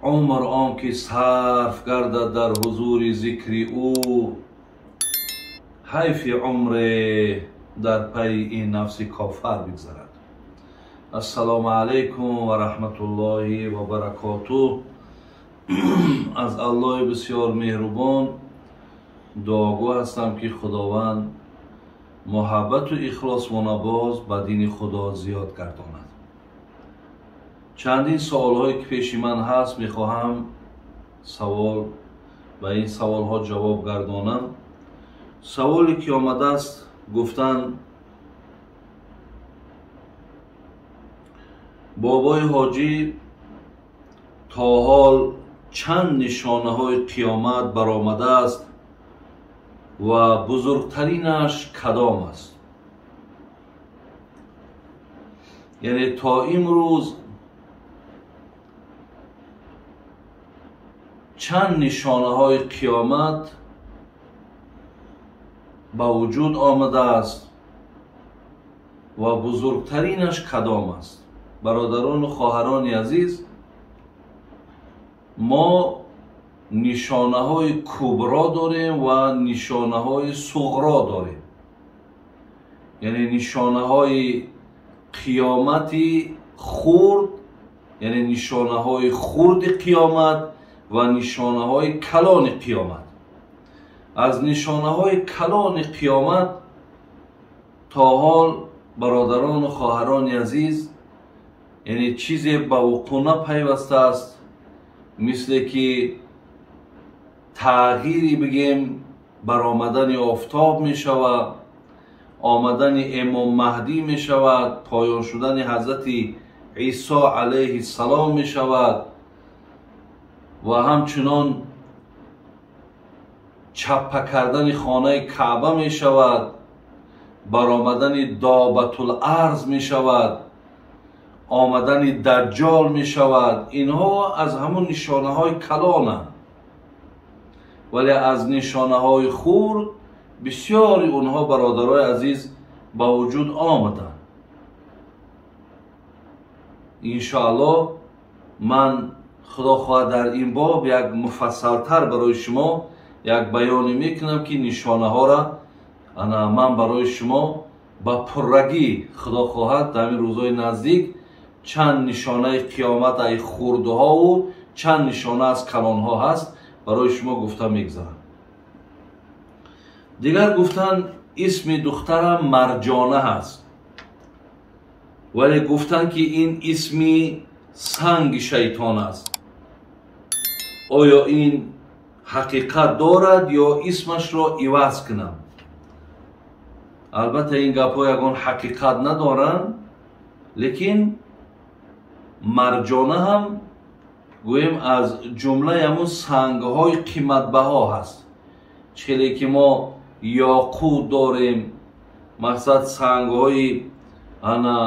Умр он ки сарф гардад дар ҳузури зикри ӯ, ҳайфи умре дар пайи ин нафси кофар бигзарад. Ассалому алайкум ва раҳматуллоҳи ва баракотуҳ. Аз Аллоҳи бисёр меҳрубон дуогӯ ҳастам, ки Худованд муҳаббату ихлосмона боз ба дини Худо зиёд гардонад. Чандин суолҳое ки пеши ман ҳаст, мехоҳам савол ба ин саволҳо ҷавоб гардонам. Саволе ки омадааст, гуфтанд: бобои ҳоҷӣ, то ҳол чанд нишонаҳои қиёмат баромадааст ва бузургтаринаш кадом аст? Яъне то имрӯз чанд нишонаҳои қиёмат ба вуҷуд омадааст ва бузургтаринаш кадом аст? Бародарону хоҳарони азиз, мо нишонаҳои кубро дорем ва нишонаҳои суғро дорем. Яъне нишонаҳои қиёмати хурд, яъне нишонаҳои хурди қиёмат ва нишонаҳои калони қиёмат. Аз нишонаҳои калони қиёмат то ҳол, бародарону хоҳарони азиз, яъне чизе ба вуқӯъ напайвастааст, мисле ки тағйири бигем баромадани офтоб мешавад, омадани имом Маҳдӣ мешавад, поён шудани ҳазрати Исо алайҳиссалом мешавад ва ҳамчунон чаппа кардани хонаи Каъба мешавад, баромадани Добатуларз мешавад, омадани Даҷҷол мешавад. Инҳо аз ҳамон нишонаҳои калонанд, вале аз нишонаҳои хурд бисёри онҳо, бародарои азиз, ба вуҷуд омаданд. Иншоаллоҳ ман худо хоҳад дар ин боб як муфассалтар барои шумо як баёне мекунам, ки нишонаҳоро ана ман барои шумо ба пуррагӣ худо хоҳад дар ин рӯзҳои наздик чанд нишонаи қиёмат ай хурдҳову чанд нишона аз калонҳо ҳаст барои шумо гуфта мегзарам. Дигар гуфтанд исми духтарам Марҷона ҳаст, вале гуфтанд ки ин исми санги шайтон аст. Оё ин ҳақиқат дорад ё исмашро иваз кунам? Албатта ин гапҳо ягон ҳақиқат надоранд, лекин Марҷона ҳам гӯем аз ҷумлаи ҳамун сангҳои қиматбаҳо ҳаст. Чиле ки мо ёқут дорем, мақсад сангҳои ана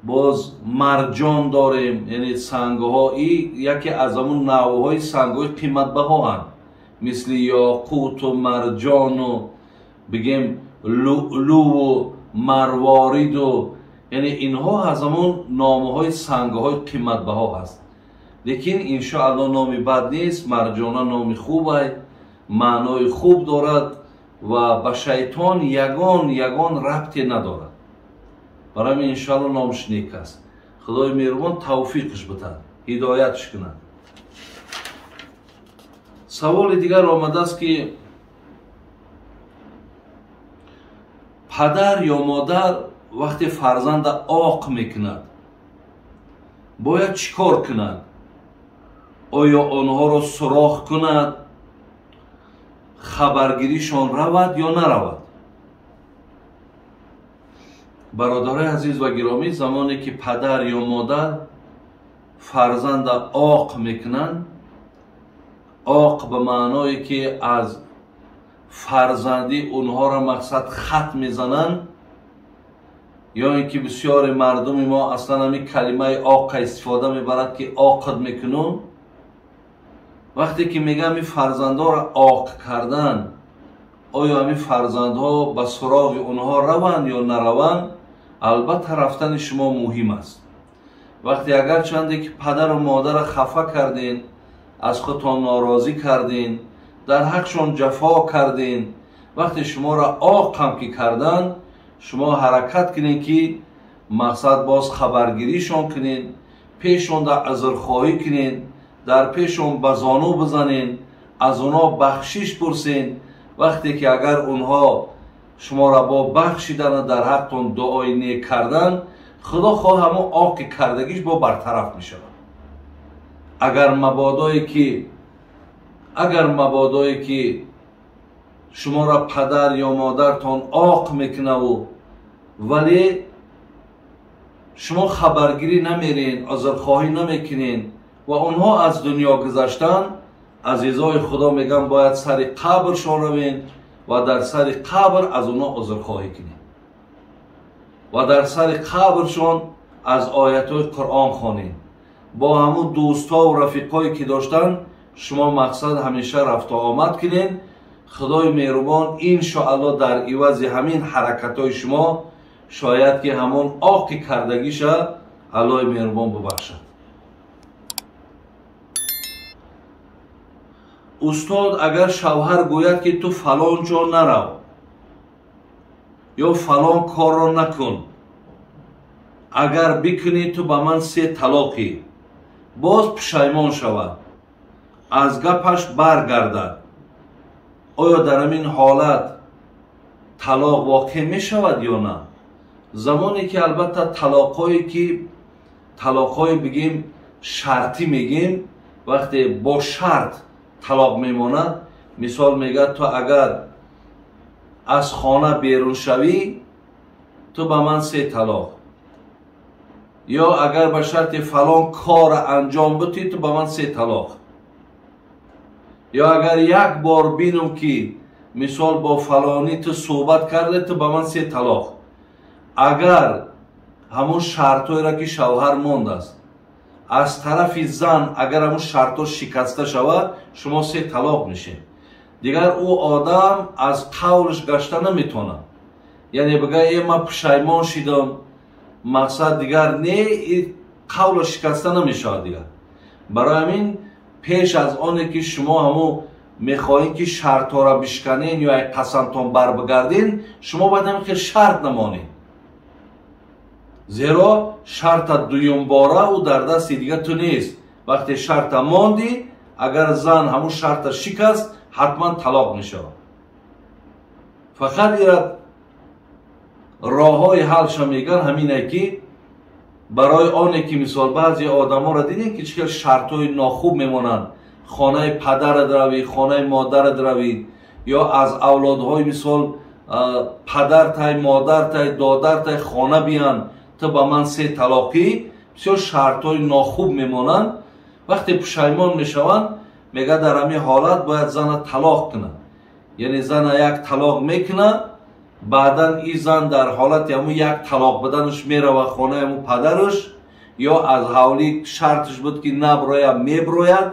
боз марҷон дорем, яъне сангҳо и яке аз ҳамун навъҳои сангҳои қиматбаҳоанд, мисли ёқуту марҷону бигем лӯлӯву марвориду, яъне инҳо аз ҳамун номҳои сангҳои қиматбаҳо ҳаст. Лекин иншоаллоҳ номи бад нест, Марҷона номи хубай, маънои хуб дорад ва ба шайтон ягон рабте надорад. Барои ҳамин иншоаллоҳ номаш нек аст. Худои меҳрубон тавфиқш битад, ҳидоятш кунад. Саволи дигар омадааст, ки падар ё модар вақте фарзанда оқ мекунад бояд чӣ кор кунад? Оё онҳоро суроғ кунад, хабаргиришон равад ё наравад? Бародарои азиз ва гиромӣ, замоне ки падар ё модар фарзанда оқ мекунанд, оқ ба маъное ки аз фарзандӣ онҳоро мақсад хат мезананд, ё ин ки бисёри мардуми мо аслан ҳамин калимаи оққа истифода мебарад, ки оқд мекунун. Вақте ки мегӯям ин фарзандҳоро оқ кардан, оё ҳамин фарзандҳо ба суроғи онҳо раванд ё нараванд? Албатта рафтани шумо муҳим аст. Вақте агарчанде ки падару модарро хафа карден, аз худтон норозӣ карден, дар ҳақшон ҷафо карден, вақте шуморо оқ ҳам ки кардан, шумо ҳаракат кунед ки мақсад боз хабаргиришон кунед, пешонда узрхоҳӣ кунед, дар пешон ба зону бизанед, аз онҳо бахшиш пурсед. Вақте ки агар онҳо шуморо бо бахшидану дар ҳақтон дуои нек кардан, худо хоҳ ҳамон оқи кардагиш бо бартараф мешавад. Агар мабодое ки шуморо падар ё модартон оқ мекунаву вале шумо хабаргирӣ намерен, узрхоҳӣ намекунен ва онҳо аз дунё гузаштан, азизои худо мегӯянд, бояд сари қабршон равен ва дар сари қабр аз онҳо узрхоҳӣ кунем ва дар сари қабршон аз оятҳои Қуръон хонем. Бо ҳамун дӯстҳову рафиқҳое ки доштанд, шумо мақсад ҳамеша рафту омад кунед. Худои меҳрубон иншоалло дар ивази ҳамин ҳаракатҳои шумо шояд ки ҳамон оқи кардагиша Аллоҳи меҳрубон бубахшад. Устод, агар шавҳар гӯяд ки ту фалон ҷо нарав ё фалон корро накун, агар бикунӣ, ту ба ман се талоқӣ, боз пушаймон шавад, аз гапаш баргардад, оё дар ҳамин ҳолат талоқ воқеъ мешавад ё на? Замоне ки албатта талоқҳое ки талоқҳое бигем, шартӣ мегем, вақте бо шарт талоқ мемонад, мисол мегӯяд, ту агар аз хона берун шавӣ, ту ба ман се талоқ, ё агар ба шарти фалон кора анҷом бутӣ, ту ба ман се талоқ, ё агар як бор бинам ки мисол бо фалонӣ ту суҳбат карде, ту ба ман се талоқ. Агар ҳамун шартҳоеро ки шавҳар мондааст, аз тарафи зан агар ҳамун шартҳо шикаста шавад, шумо се талоқ мешед. Дигар ӯ одам аз қавлш гашта наметавонад, яъне бигӯяд, е, ман пушаймон шидам, мақсад дигар не, қавло шикаста намешавад дигар. Барои ҳамин пеш аз оне ки шумо ҳамун мехоҳед ки шартҳоро бишканен ё як қасамтон барбигарден, шумо бояд ҳамин хел шарт намонед, зеро шарта дуюмбора ӯ дар дасти дига ту нест. Вақте шарта мондӣ, агар зан ҳамун шарта шикаст, ҳатман талоқ мешавад. Фақат ира роҳҳои ҳалша мегӯянд ҳамине ки барои оне ки мисол баъзе одаморо дидем ки чӣ хел шартҳои нохуб мемонанд: хонаи падарат равӣ, хонаи модарат равӣ, ё аз авлодҳои мисол падартай, модартай, додартай хона биянд, ту ба ман се талоқӣ. Бисёр шартҳои нохуб мемонанд. Вақте пушаймон мешаванд, мегӯяд, дар ҳамин ҳолат бояд зана талоқ кунад, яъне зана як талоқ мекунад. Баъдан ин зан дар ҳолати ҳамун як талоқ буданаш меравад хонаи ҳамун падараш ё аз ҳавлӣ шарташ буд ки наброяд, меброяд,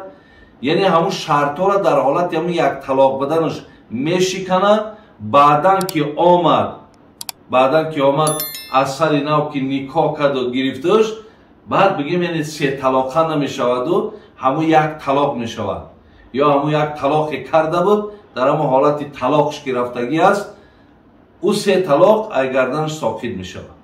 яъне ҳамун шартҳоро дар ҳолати ҳамун як талоқ буданаш мешиканад. Баъдан ки омад, аз сари нав ки никоҳ карду гирифташ, баъд бигем, яъне се талоқа намешаваду ҳамун як талоқ мешавад, ё ҳамун як талоқе карда буд, дар ҳамун ҳолати талоқш ки рафтагӣ аст, ӯ се талоқ ай гарданаш соқит мешавад.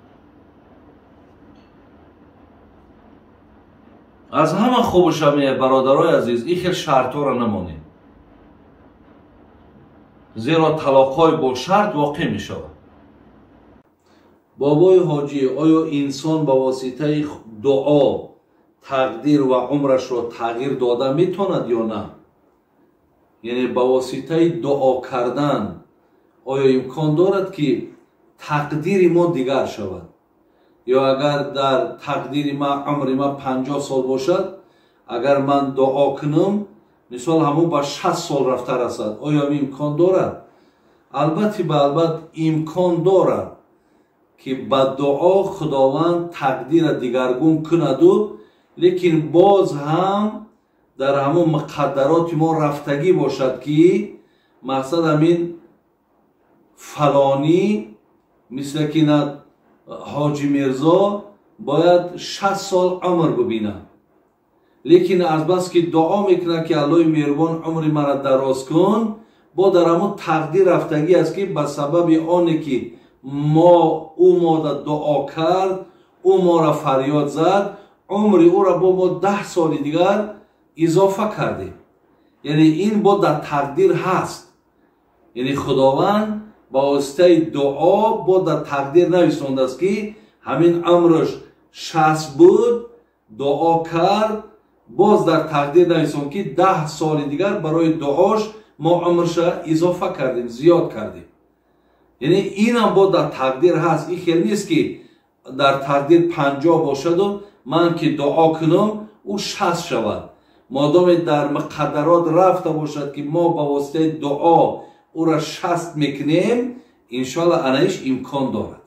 Аз ҳама хубуша, бародарои азиз, ин хел шартҳоро намонед, зеро талоқҳои бо шарт воқеъ мешавад. Бобои ҳоҷӣ, оё инсон ба воситаи дуо тақдир ва умрашро тағйир дода метавонад ё на? Яъне ба воситаи дуо кардан оё имкон дорад ки тақдири мо дигар шавад? Ё агар дар тақдири ман умри ман 50 сол бошад, агар ман дуо кунам, мисол, ҳамон ба 60 сол рафта расад, оё имкон дорад? Албатта, ба албат имкон дорад ки ба дуо Худованд тақдира дигаргун кунаду, лекин боз ҳам дар ҳамон муқаддароти мо рафтагӣ бошад ки мақсад ҳамин фалонӣ, мисле ки на Ҳоҷи Мирзо бояд 60 сол умр бибинад, лекин азбаски дуо мекунад ки Аллоҳи меҳрубон умри маро дароз кун, бо дар ҳамон тақдир рафтагӣ аст ки ба сабаби оне ки мо ӯ мода дуо кард, ӯ моро фарёд зад, умри ӯро бо мо 10 соли дигар изофа кардем. Яъне ин бо дар тақдир ҳаст. Яъне Худованд ба воситаи дуо бо дар тақдир нависондааст ки ҳамин умраш 60 буд, дуо кард, боз дар тақдир нависон ки 10 соли дигар барои дуош мо умрша изофа кардем, зиёд кардем. Яъне инам бо дар тақдир ҳаст. Ин хел нест ки дар тақдир 50 бошаду ман ки дуо кунам ӯ 60 шавад. Модоме дар муқаддарот рафта бошад ки мо ба воситаи дуо ӯра 60 мекунем, иншоалло анаиш имкон дорад.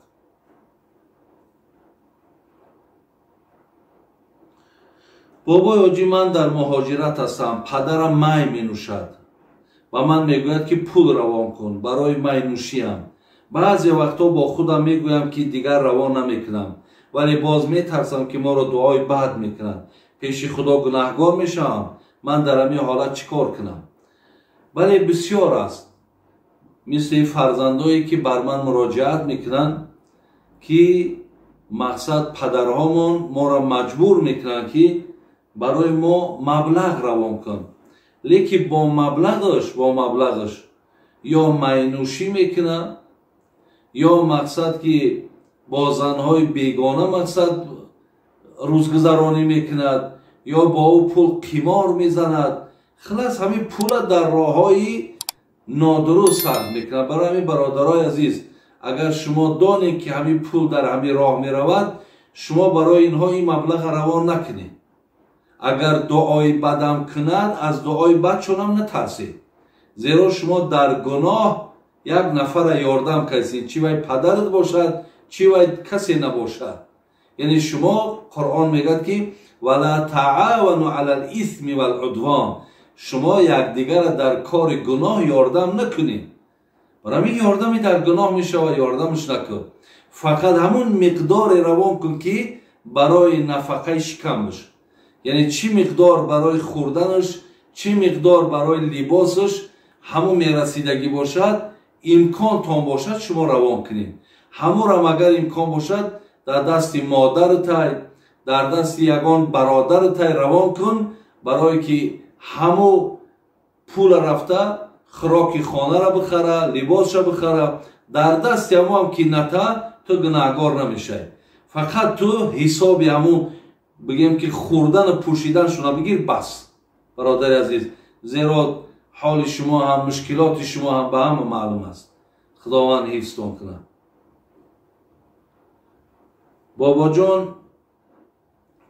Бобои ҳоҷӣ, ман дар муҳоҷират ҳастам, падарам май менӯшад ва ман мегӯяд ки пул равон кун барои майнӯшиям. Баъзе вақтҳо бо худам мегӯям ки дигар равон намекунам, вале боз метарсам ки моро дуои бад мекунанд, пеши Худо гунаҳгор мешавам. Ман дар ҳамин ҳолат чӣ кор кунам? Вале бисёр аст мисли фарзандое ки бар ман муроҷиат мекунанд ки мақсад падарҳомон моро маҷбур мекунанд ки барои мо маблағ равон кун, лекин бо маблағаш ё майнӯшӣ мекунад, ё мақсад ки бо занҳои бегона мақсад рӯзгузаронӣ мекунад, ё бо ӯ пул қимор мезанад. Хилас ҳамин пула дар роҳҳои нодуруст сарф мекунад. Барои ҳамин бародарои азиз, агар шумо донед ки ҳамин пул дар ҳамин роҳ меравад, шумо барои инҳо ин маблаға равон накунед. Агар дуои бадам кунад, аз дуои бадшонам натарсед, зеро шумо дар гуноҳ як нафара ёрдам кардед, чӣ вай падарат бошад, чӣ вай касе набошад. Яъне шумо Қуръон мегӯяд ки вала таавану ала лисми валудвон, шумо якдигара дар кори гуноҳ ёрдам накунед. Барои ҳамин ёрдаме дар гуноҳ мешавад, ёрдамаш накун. Фақат ҳамун миқдоре равон кун ки барои нафақаи шикамаш, яъне чӣ миқдор барои хӯрданаш, чӣ миқдор барои либосаш ҳамун мерасидагӣ бошад, имконтон бошад шумо равон кунед. Ҳамурам агар имкон бошад дар дасти модаратай, дар дасти ягон бародаратай равон кун, барое ки ҳаму пула рафта хӯроки хонара бихара, либосша бихара. Дар дасти ҳамуам ки ната, ту гунаҳгор намешавӣ. Фақат ту ҳисоби ҳаму бигем ки хӯрдану пӯшиданшона бигир, бас. Бародари азиз, зеро ҳоли шумо ҳам мушкилоти шумо ҳам ба ҳама маълум аст. Худованд ҳифзтон кунад. Бобоҷон,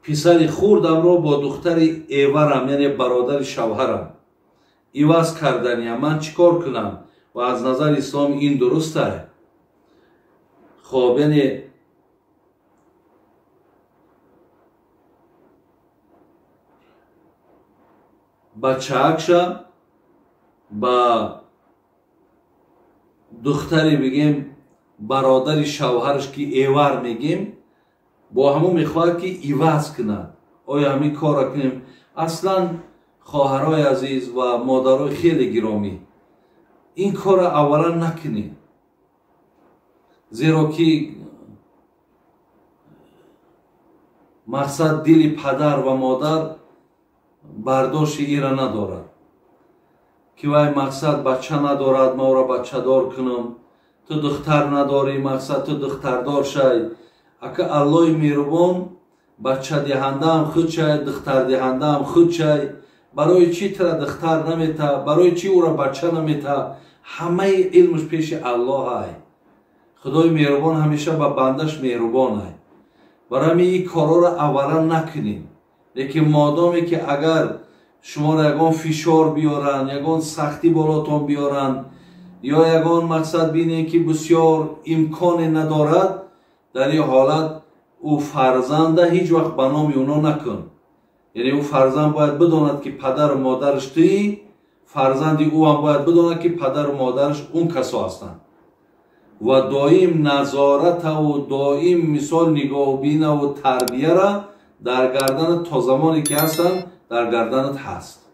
писари хурдамро бо духтари эварам, яъне бародари шавҳарам, иваз карданиям. Ман чӣ кор кунам? Ва аз назари ислом ин дуруст аст? Хоб, яъне бачаакша ба духтари бигем бародари шавҳараш ки эвар мегем, бо ҳамон мехоҳад ки иваз кунад. Оё ҳамин корро кунем? Аслан хоҳарои азиз ва модарои хеле гиромӣ, ин корро аввалан накунед, зеро ки мақсад дили падар ва модар бардошти ира надорад ки вай мақсад бача надорад, ма ӯро бачадор кунам, ту духтар надорӣ, мақсад ту духтардор шай. Ака Аллоҳи меҳрубон бачадиҳандаам худ шай, духтардиҳандаам худ шай. Барои чӣ тура духтар намета, барои чӣ ӯро бача намета? Ҳамаи илмаш пеши Аллоҳ ай. Худои меҳрубон ҳамеша ба бандаш меҳрубон ай. Барои ҳамин ин корҳоро аввалан накунед. Лекин модоме ки агар шуморо ягон фишор биёранд, ягон сахтӣ болотон биёранд, ё ягон мақсад бинед ки бисёр имконе надорад, дар ин ҳолат ӯ фарзанда ҳеҷ вақт ба номи оно накун. Яъне ӯ фарзанд бояд бидонад ки падару модараш туӣ, фарзанди ӯ ҳам бояд бидонад ки падару модараш он касо ҳастанд. Ва доим назоратаву доим, мисол, нигоҳбинаву тарбияра дар гарданат то замоне ки ҳастанд, дар гарданат ҳаст.